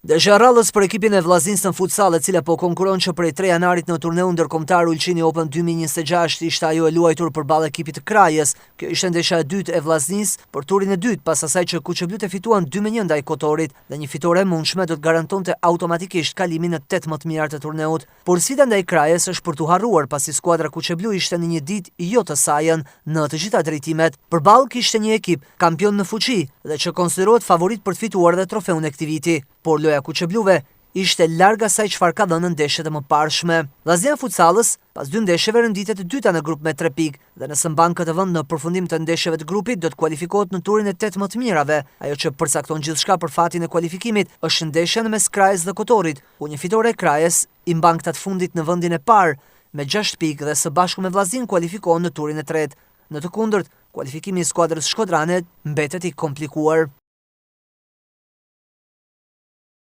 Ndeshja e radhës për ekipin e Vllaznisë në futsall, e cila po konkurron që prej 3 janarit në turneun ndërkombëtar Ulqini Open 2026, ishte ajo e luajtur përballë ekipit të Krajës. Kjo ishte ndeshja e dytë e Vllaznisë për turin e dytë pas asaj që kuqeblutë e fituan 2-1 ndaj Kotorit dhe një fitore e mundshme do të garantonte automatikisht kalimin në 8 më të mirat të turneut. Por sfida ndaj Krajës është për t'u harruar pasi skuadra kuqeblu ishte në një ditë jo të sajën në të gjitha drejtimet. Përballë kishte një ekip kampion në fuqi dhe që konsiderohet favorit për të fituar dhe trofeun e këtij viti. Por loja kuqebluve ishte larg asaj çfarë ka dhënë në ndeshjet e mëparshme. Vllaznia e futsallës pas dy ndeshjeve renditet e dyta në grup me 3 pikë dhe nëse mban këtë vend në përfundim të ndeshjeve të grupit do të kualifikohet në turin e 8 më të mirave. Ajo që përcakton gjithçka për fatin e kualifikimit është ndeshja në mes Krajës dhe Kotorit, ku një fitore e Krajës i mban këta të fundit në vendin e parë me 6 pikë dhe së bashku me Vllazninë kualifikohen në turin e tretë. Në të kundërt, kualifikimi i skuadrës shkodrane mbetet i komplikuar.